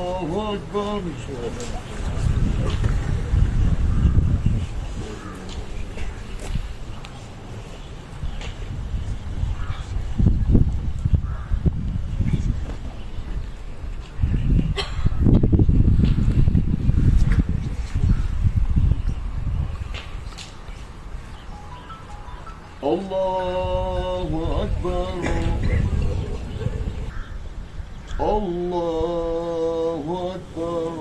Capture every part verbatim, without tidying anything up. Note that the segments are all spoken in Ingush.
الله أكبر. الله أكبر. الله أكبر.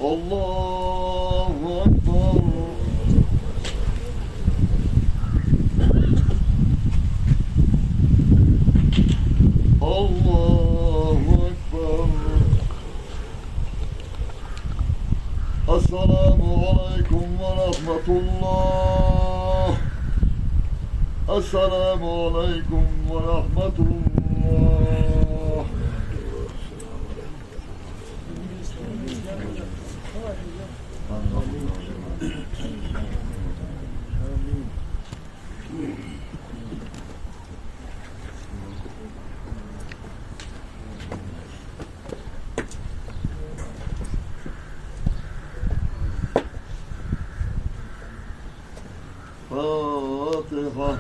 الله أكبر. الله أكبر. السلام عليكم ورحمة الله. السلام عليكم ورحمة الله. فاتحة.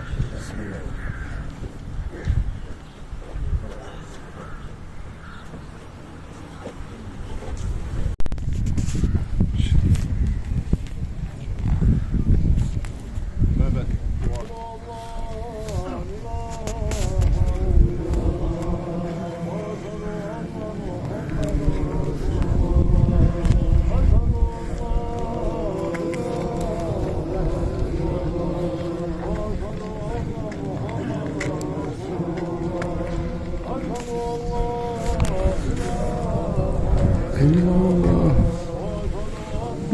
إلا الله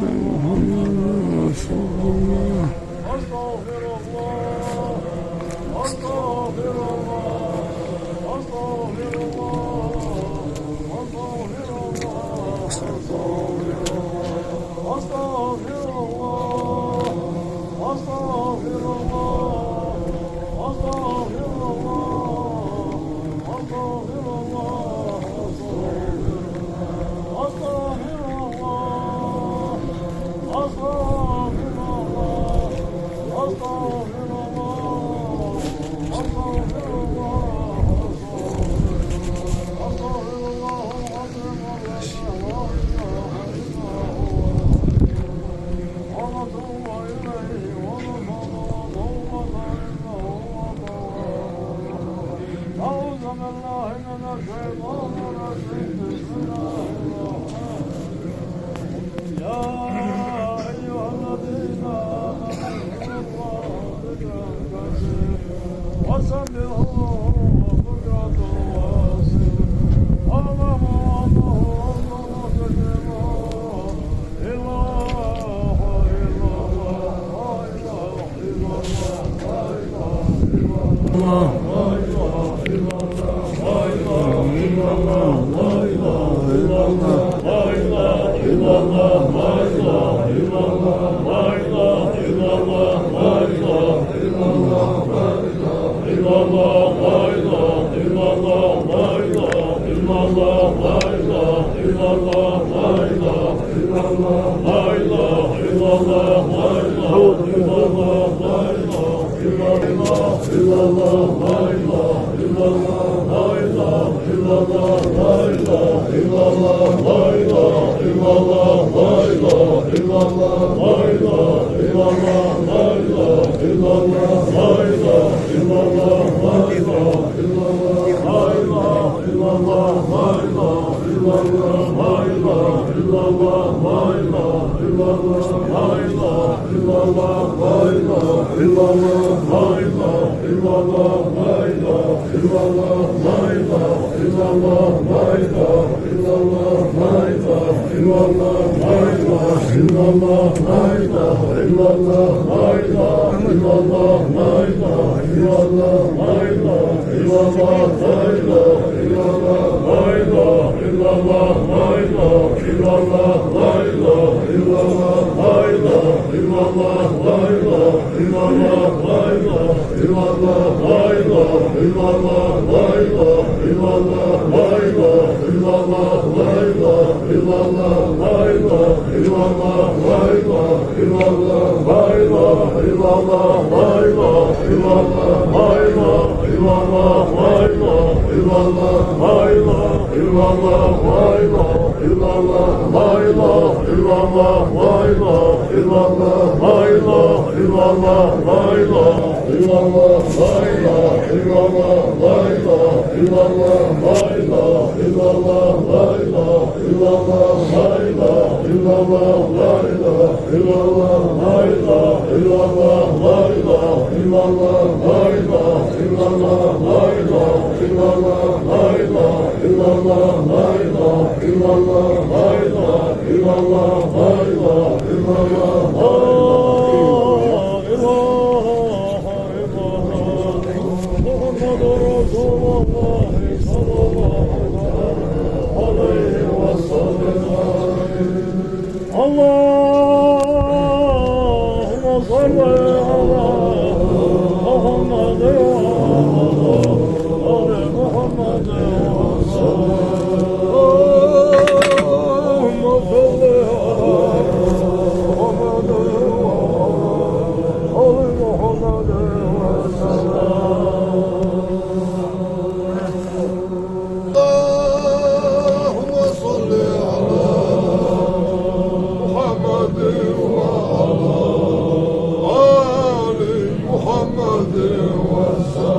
محمد رسول الله. أستغفر الله. أستغفر الله. أستغفر الله. أستغفر الله. أستغفر الله. أستغفر الله. أستغفر الله. أستغفر الله. أستغفر الله. أستغفر الله. أستغفر الله. أستغفر الله. أستغفر الله العظيم الذي لا إله إلا هو. ونتوب إليه ونتوب توبة إنه هو التواب الرحيم. أعوذ بالله من الشيطان الرجيم. بسم الله الرحمن الرحيم. يا أيها الذين آمنوا اذكروا الله ذكرا كثيرا وسبحوه بكرة وأصيلا. واعلموا أنه لا إله إلا الله. اللهم صل على محمد وعلى آل محمد وسلم. اللهم صل على محمد وعلى آل محمد وسلم. اللهم صل على محمد وعلى آل محمد وسلم.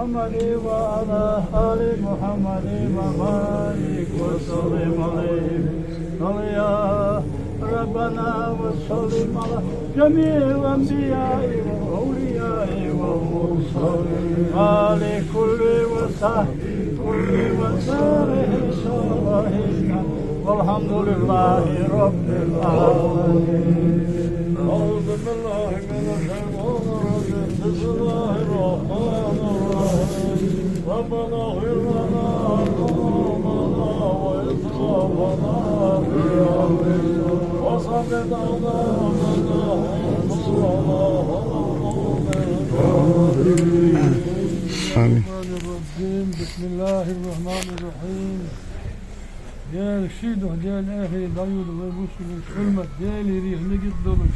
محمد وعلى آل محمد وبارك وسلم عليهم. صل يا ربنا وسلم على جميع الأنبياء والأولياء والمرسلين وآل كل وصحبه كل وسائر الصالحين. والحمد لله رب العالمين. أعوذ بالله من الشيطان الرجيم. بسم الله الرحمن الرحيم. ربنا اغفر لنا ذنوبنا وإسرافنا في أمرنا وثبت أقدامنا وانصرنا على القوم الكافرين. آمين. الرحمن الرحيم. بسم الله الرحمن الرحيم. Даьла ший духьа, Даьла эхь, дӀайода вай бусалба хӀуьлмат, Даьла рийха нигат долаш.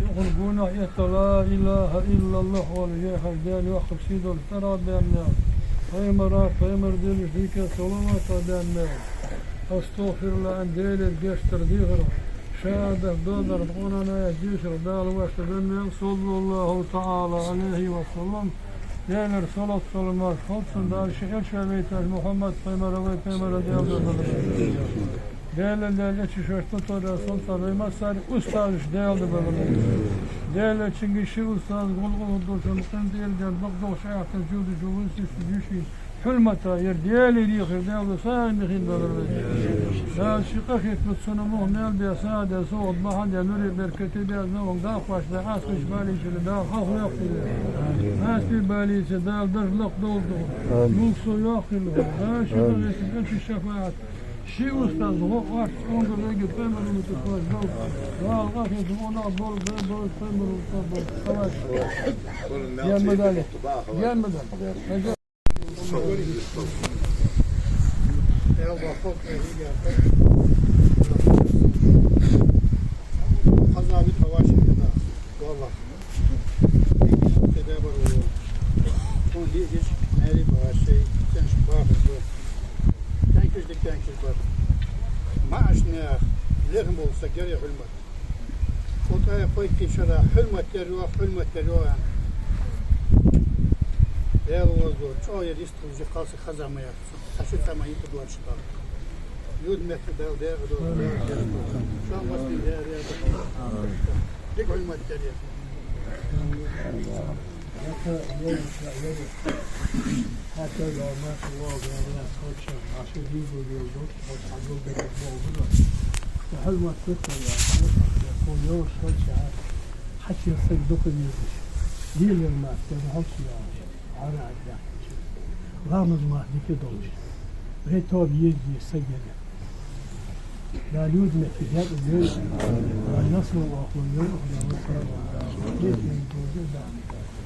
Юха гонахьа этта لا إله إلا الله оалаш яхаш, Даьла йоккха сий долаш тӀарабаьнна, пайхамара, пайхамара динах дика салават а баьнна, أستغفر الله аьнна, Даьлагара гешт дар дехар, шахӀадат доадар, Къуръан аят дешар, Дала вешта бенна, صلى الله تعالى عليه وسلم. Даьлера салот-салам хилда цунна, Дала ший элча вайташ Мухьаммад пайхамар вай пайхамар Даьла духьа. Даьла, Даьла элча шоаш тутара сунтара вай массарий устазаш Даьла духьа. Даьла, цунга ший устаз гӀулакх долчун къинтӀера ден бакъдолча аьхта чуду чу вусис дюши хӀуьлмата, ер Даьла рийха Даьла духьа сагӀа михин далар вай. Дала ший къахетамца цунна мух мел бе, сагӀа де, согӀат бахьан де, нури беркате бе, зован дакъош бе, Ӏаскаш балийча Дала хьалха йоккхийла. Ӏаспи балийца Дала дарж лакхдолда. Амин. Муксо йоккхийла. Дала ший къахетам, элча шафаӀат. Ший устаз гӀо орц онга вега пайхамар умматах ваш дол. Дала къахетам, онах бол, бе бол, пайхамар умматах бол. Халаш. Ген ма дале. Ген ма дале. Хаза вид хаваш да. Валлахь. Кеда бар ву. Он лезеш, маьре багӀаш шей, ценш бахаш ба. Кенкиш да кенкиш бар. Маьш наьха лерхӀам болаш са герий хӀуьлмат. Кхо тӀа кхойтта шера хӀуьлмат яр йоах, хӀуьлмат яр йоах. Даьла воздур, чӀоагӀа яр йистхулаш кхалсаг хаза ма яр. Хьаши цхьа ма йита доацаш бара. Юд мехка Дала дегӀа дола, Дала дегӀа дола. Шоана массане дегӀа дегӀа дола. Дика хӀуьлмат яр. Хьаьта йолаш яр. Хьаьта йолаш яр. Хьаьта йолаш яр. Хьаьта йолаш яр. Хьаьта йолаш яр. Хьаьта йолаш яр. Ламаз мара дика долаш. Вай тоба езде саг яр. Дала юд мехка дегӀа йойла. Дала насрал охло йойла. Дала насрал охло йойла.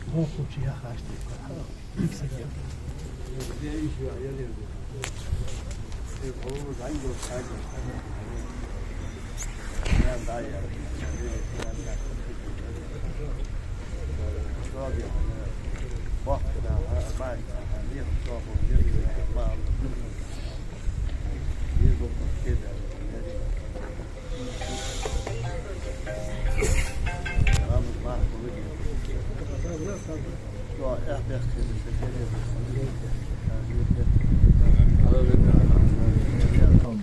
Дала насрал охло йойла. Дала насрал охло йойла.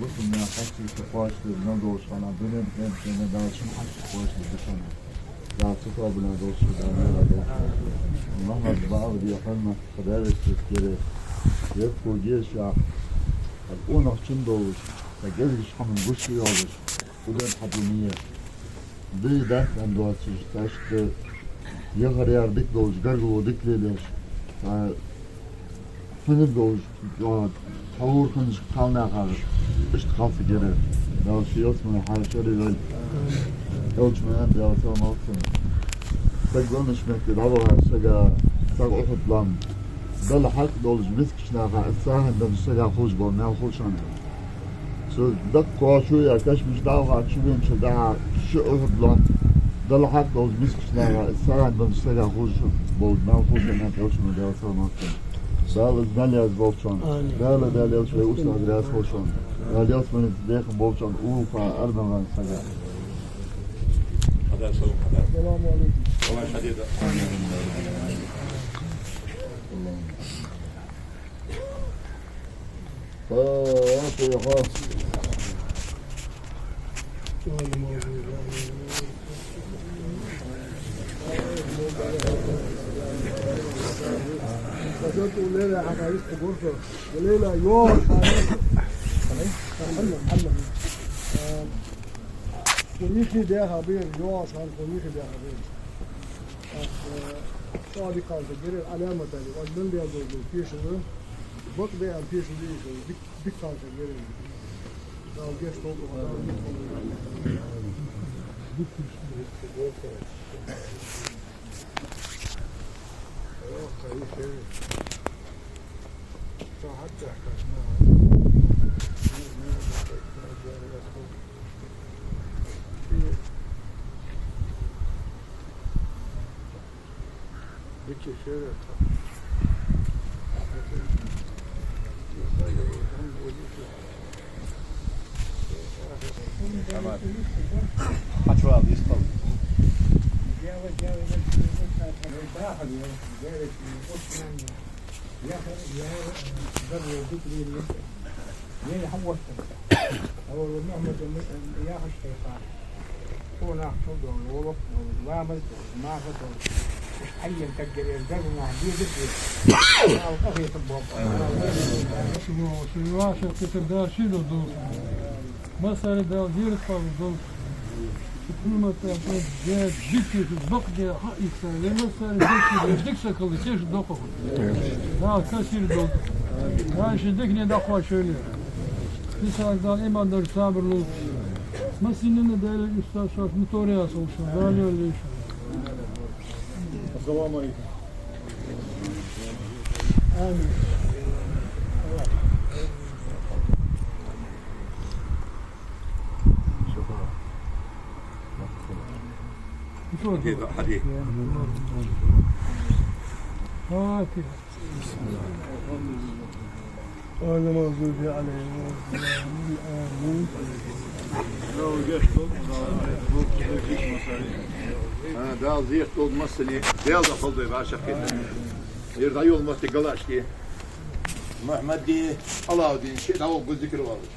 Бусалба наьха хьаьший кхоачашдеш долаш хана, дунен тӀа Дала шун хьаьший кхоачашдеш да шоана. Дала цу тоабан долаш, Дала мел долаш. Мухьаммад бакъда хӀама, Даьла везача герга, еппо гешах, къонахчун долаш, са гергарча хӀаман гуш йолаш. Удар хьадийне. Ди даьтта доацаш, тӀаккха яхар-яр дика долаш, гаргало дика лелаеш, а, хӀанз долаш, а, тхьовра хӀанз кхалнахагӀа, иштта кхалсаг яр. Дала ший ялсмала хьалашара вел. Элча ма аьннад, Даьла салам хилда цунна. Саг веннача метте дӀавахар сага, сага Ухьуд лам. Далла хьакъ долаш мискача наха, из сагӀийна беннача сага хулаш бола маьл хул шоана. Цу дакъа кхоачаш а, кашамаш дӀа а вахача, венначул тӀехьагӀа ши Ухьуд лам Далла хьакъ долаш мискача наха, из сагӀийна беннача сага хулаш бола маьл хул шоана, аьннад Элчано, Даьла салам хилда цунна. Дала из маьл язболба шоана. Амин. Дала, Даьла, Элча вай устаз раьза хилва шоана. Дала ялсмален дехар болба шоана, укхаза арбан гӀан сага. Хьадар, салам, хьадар. Салам алейкум. Салам алейкум. فاتحة. Кхо йихи баьха бер, йоагӀаш хана кхо йихи баьха бер. Аз, э, чӀоагӀа дика ханса герел Ӏаламат али, вай мел леладу тешал, бакъ беа тешал дийша, дик-, дика ханса герел. Дала гешт долда, Дала гешт долда. Массане Дала зерат къоабал долда. Хьукумат а дика, дика бакъ де хьаийца, вай массане дика, дика саг хила тешал доккха хургда. Дала касир долда. Дала ший дикане дӀакхоачаш вайна. Дисаг Дала иман дар, сабар лулда. Массанена Дала устаз шоаш мутӀахьа ясалша, Дала йоллийша. Ассаламу Ӏалайкум. Амин. Фатиха. غير المغضوب عليهم ولا الضالين. آمين. А, Дала зерат долда массане, Дала да халдой башахкета. Ер дӀайола моттиг галашки. Мухьаммади, Алаудин, ши дӀавола гу зикр валаш.